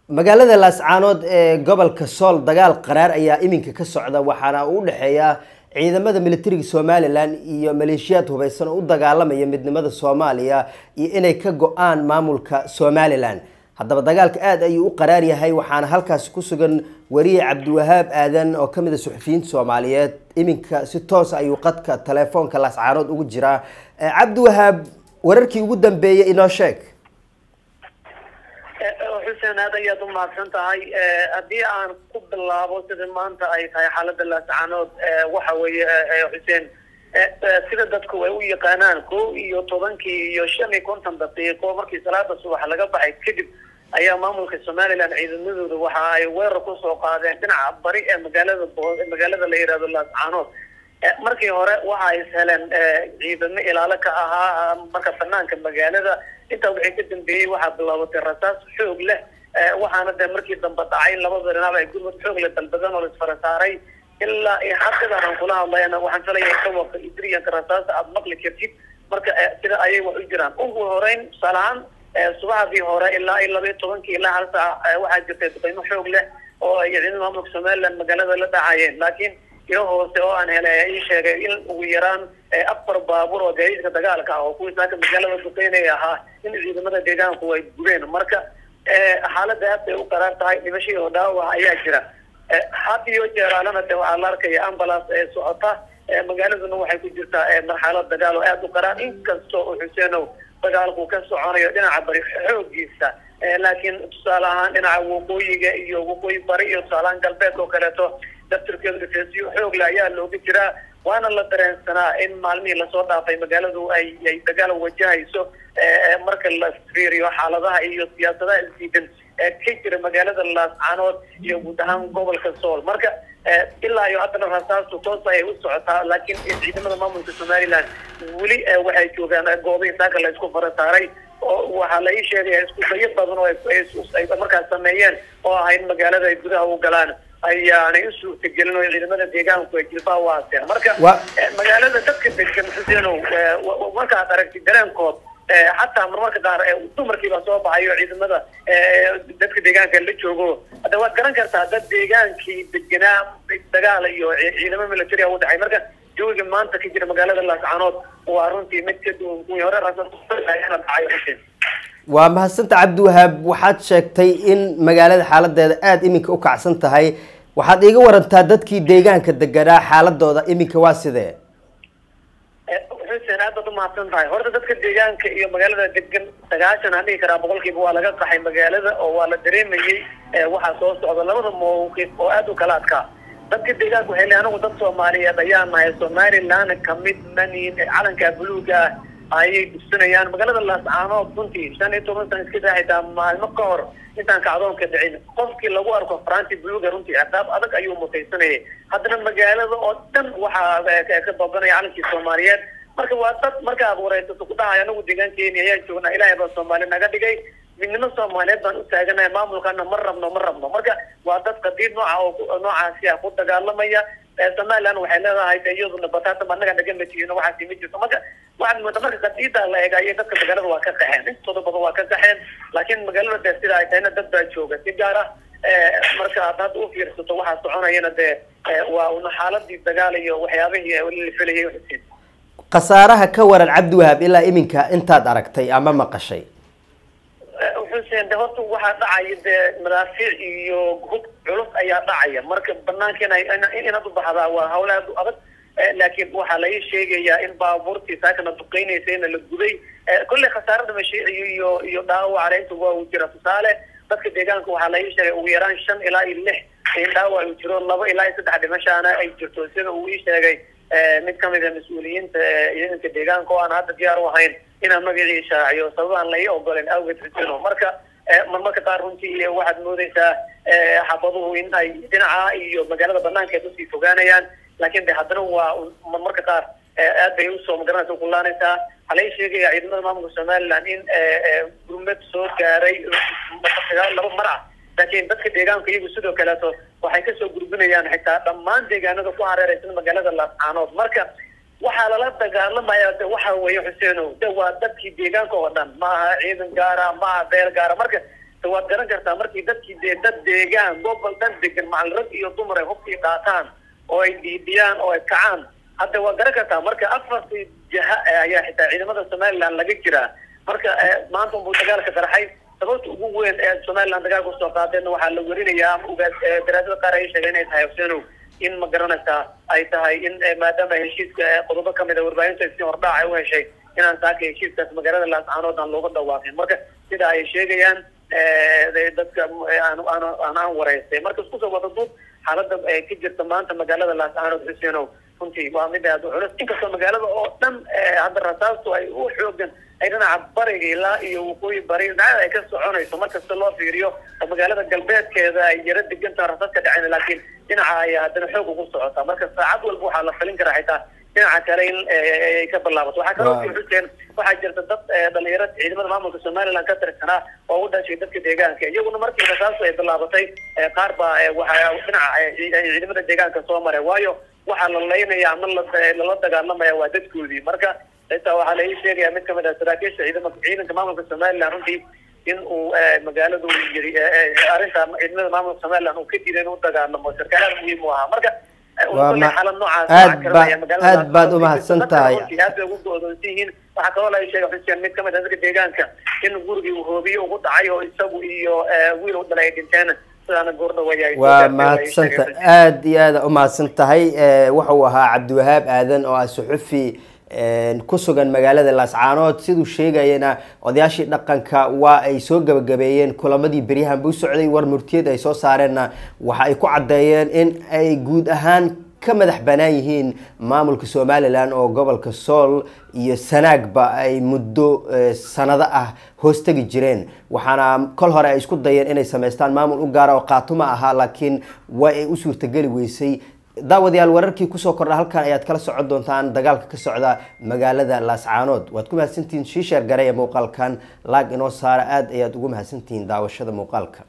Magaalada Laascaanood ee gobolka Sool dagaal qaraar ayaa iminka ka socda, waxaana uu udhexeeya ciidamada militariga Somalilan iyo maleeshiyaad hubeysan oo u dagaalamaya midnimada Soomaaliya iyo inay ka go-aan maamulka Somalilan. Haddaba dagaalka aada ayuu u qaraar yahay, waxaana halkaasi ku sugan wariye Cabdiwahaab Aadan oo kamid a suxufiyiinta Soomaaliyeed. Iminka si toos ayuu qadka telefoonka Laascaanood ugu jiraa. Cabdiwahaab, wararkii ugu dambeeyay inoo sheeg. Xuseen, aad ayaad u mahadsan tahay. Haddii aan ku bilaabo sida maanta ay tahay xaalada Laascaanood, waxa weeye Xuseen, sida dadku ay u yaqaanaan, 11:55 markii salaada subax laga baxay kadib ayaa maamulka Somalilan ciidamadooda waxa ay weerar kusoo qaadeen dhinaca bari ee magaalada la yihahdo Laascaanood. Markii hore waxa ay heleen ciidamo ilaalo ka ahaa marka banaanka magaalada. Intaa wixii ka dambeeyey waxaa bilaabatay rasaas xoog leh, waxaana dee markii dambe dhacay labada dhinac ay gurmad xoog leh dalbadan oo la isfara saaray. Ilaa haddadan aan kula hadlayana waxaan filaya dhawaqa idriyanka rasaasta aada maqli kartid. Marka sida ayay wax u jiraan. Ugu horeyn, tusaale ahaan, subaxdii hore ilaa iyo 12-kii ilaa 1 saac waxaa jirtay duqeymo xoog leh oo ay ciidamada maamulka Somaliland magaalada la dhacayeen, laakiin ilo hoose oo aan helay ayaa ii sheegay in ugu yaraan 4 baabuur oo gaadiidka dagaalka ah oo kuwii saaka magaalada duqeynaya ahaa in ciidamada deegaanku ay gubeen. Marka xaaladda aad bay u qaraar tahay, dhimashii oo dhaawac ayaa jira. Had iyo jeeraalana de waxaa la arkaya ambulance ee socota, magaaladuna waxay ku jirtaa marxalad dagaal oo aada u qaraar, inkastoo uu Xuseenow dagaalku ka soconayo dhinaca bari xoogiisa, laakiin tusaale ahaan dhinaca waqooyiga iyo waqooyi bari iyo tusaale ahaan galbeedka oo kaleeto daftarkeedu dhifeesyo xoogle ayaa looga jiraa. Waana la dareensanaa in maalmihii lasoo dhaafay magaaladu ay dagaal wajahayso marka la fiiriyo xaaladaha iyo siyaasadaha isdiidan ee ka jira magaalada Laascaanood iyo guud ahaan gobolka Sool. Marka ilaa iyo haddana rasaastu toos ayay u socotaa, laakiin ciidamada maamulka Somaliland weli waxay joogaan goobihii saaka la isku fara saaray, oo waxaa la ii sheegaya isku dayo badan oo ay markaas sameeyeen oo ah in magaalada ay gudaha u galaan ayaanay u suurtagelin oo ciidamada deegaanku ay jilbaha u haasteen. Marka magaalada dadka degan, Xuseenow, markaad aragtid dareenkood, xataa marmarka qaar dumarkii baa soo baxay oo ciidamada dadka deegaanka la joogo. Hadda waad garan kartaa dad deegaankii deganaa dagaal iyo ciidamo military u dhacay. Marka jawiga maanta ka jira magaalada Laascaanood waa runtii mid ka duwan kuwii hore, dhacay, Xuseen. Waa mahadsanta Cabdiwahaab. Waxaad sheegtay in magaalada xaaladeeda aada iminka u kacsan tahay. Waxaad iiga warantaa dadkii deegaanka deganaa xaaladooda iminka waa sidee? Xuseen, aad baad umahadsan tahay. Horta dadka deegaanka iyo magaalada degan 90 aan dhihi karaa boqolkiiba waa laga qaxay magaalada, oo waa la dareemayey waxaa soo socda labada mawqif oo aada u kala adkaa. Dadka deegaanka waxay leeyihin anagu dad Soomaaliyeed ayaa nahay, Somaliland kamid maniin, calanka buluuga ah ayay dugsanayaan. Magaalada Laascaanood runtii 15 sana iska daa, xitaa maalmo ka hor intaan kacdoonka dhicin qofkii lagu arko faranti buluuga runtii ciqaab adag ayuu mutaysanayay. Haddana magaalada oo dhan waxaa ka babanaya calankii Soomaaliyeed. Marka waa dad marka aad wareysato ku dhahay anagu deegaankeeni ayaan joognaa, Ilaahay baa Soomaali naga dhigay, midnimo Soomaaliyeed baan u taaganahay, maamulkana ma rabno, ma rabno. Marka waa dad qadiid nooca oo noocaasi ah ku dagaalamaya. Somaliland waxay leedahay de iyaduna bataata anaga naga matiino, waxaasi ma jirto. Marka waxaad moodaa marka qadiida la eega ayay dadka magaalada waa ka qaxeen, intooda badan waa ka qaxeen, laakiin magaalada dee sida ay tahayna dad baa jooga si gaar ah. Marka aad hadda u fiirsato waxaa soconayana dee waa una xaaladii dagaal iyo waxyaabihii la filayay, Xuseen. Khasaaraha ka waran, Cabdiwahaab, ilaa iminka intaad aragtay ama maqashay? Xuseen, de horta waxaa dhacaya dee madaafiic iyo hub culus ayaa dhacaya. Marka banaanka inaad u baxdaa waa hawl aad u adag, laakiin waxaa la ii sheegayaa in baabuurtii saakana duqeynaysayna la gubay. Kolley khasaare dhimashay iyo dhaawac inta waa uu jira. Tusaale, dadka deegaanka waxaa la ii sheegay ugu yaraan 5 ilaa iyo 6 in dhaawac uu jiro, 2 ilaa iyo 3 dhimashaana ay jirto, sida uu ii sheegay mid kamid a mas-uuliyiinta ciidanka deegaanka oo aan hadda diyaar u ahayn inaan magacii shaaciyo sabab aan la ii ogolen awgeed, Xusino. Marka marmarka qaar runtii waxaad moodeysaa xabaduhu in ay dhinaca iyo magaalada banaankeed usii fogaanayaan, laakiin de haddana waa marmarka qaar aad bay usoo magaranaysa ukulaanaysaa. Waxaa la ii sheegaya ciidamada maamulka Somaliland in gurmad soo gaaray 2 mar ah, laakiin dadka deegaanka iyagu sidoo kaleeto waxay kasoo gurgunayaan xitaa dhammaan deegaanada ku hareereysan magaalada Laascaanood. Marka waxaa lala dagaalamaya de waxa weeye, Xuseenow, de waa dadkii deegaanka oo dhan, ma aha ciidan gaara, ma aha beel gaara. Marka Waad garan kartaa markii dadkii dee dad deegaan gobol dhan degan macal rag iyo dumar ay hubkii qaataan oo ay dhiidhiyaan oo ay kacaan, hadda waad garan kartaa. Marka afartii jaha ayaa xitaa ciidamada Somaliland laga jiraa. Marka maanta unbuu dagaalka qarxay. Sababta ugu weyn ee Somaliland dagaalka usoo qaadeenna waxaa la werinayaa ama daraasada qaar ay sheegeen inay tahay, Xusenow, in ma garanaysaa ay tahay in maadaama heshiiska qodobo kamid a warbaahinta si hordhac ay u heshay inaan saaka heshiiskaas magaalada Laascaanood aan looga dhawaaqin, marka sida ay sheegayaan dadka aan wareystay. Marka isku soo wada duub, xaaladda ka jirta maanta magaalada Laascaanood, Xusenow, runtii waa mid aad u culus, inkastoo magaalada oo dhan hadda rasaastu ay u xoogan ay dhinaca bariga ilaa iyo waqooyi bari dhinacyada ay ka soconayso. Markasta loo fiiriyo oo magaalada galbeedkeeda ay yaro degantaha rasaas ka dhaceen, laakiin dhinaca ayaa haddana xoog ugu socotaa. Marka saacad walba waxaa la falin karaa xitaa dhinaca kale in ay ka bilaabato. Waxaa kaloo Xuseen, waxaa jirta dad dhalinyaro ciidamada maamulka Somaliland ka tirsanaa oo u dhashay dadka deegaanka, iyaguna markii rasaastu ay bilaabatay qaar baa waxaa dhinaca ciidamada deegaanka soo maray, waayo waxaa la laynaya ama lala dagaalamaya waa dadkoodii. Marka xitaa waxaa la ii sheegaya mid kamid ah saraakiisha ciidanka maamulka Somaliland runtii in uu magaaladu yiri arrinta ciidamada maamulka Somaliland uu ka diiday inuu dagaalamo, sarkaalaad muhiim u ahaa. Marka Aad baad umahadsan tahay. Aad bay ugu go'doonsan yihiin. Waxaa kaloo la sheegay, Xuseen, mid kamid ah dadka deegaanka in gurigii uu hoobiye ugu dhacay oo isagu iyo wiil u dhalay ay dhinteen. Waa mahadsanta, aada iyo aada umahadsan tahay. Wuxuu ahaa Cabdiwahaab Aadan oo ah suxufi ku sugan magaalada Laascaanood. Siduu sheegayana, odayaashii dhaqanka waa ay soo gabagabeeyeen kulamadii beryahan buu socday. War murtiyad ay soo saareenna waxa ay ku caddeeyeen in ay guud ahaan ka madax banaan yihiin maamulka Somaliland oo gobolka Sool iyo Sanaagba ay muddo sanado ah hoostegi jireen. Waxaana kol hore ay isku dayeen inay samaystaan maamul u gaara oo qaatuma ahaa, laakiin waa ay u suurtageli weysay. Daawadayaal, wararkii kusoo kordha halkan ayaad kala socon doontaan dagaalka ka socda magaalada Laascaanood. Waad ku mahadsantihiin, shii sheer garay ee muuqaalkan laag inoo saara. Aada ayaad ugu mahadsantihiin daawashada muuqaalka.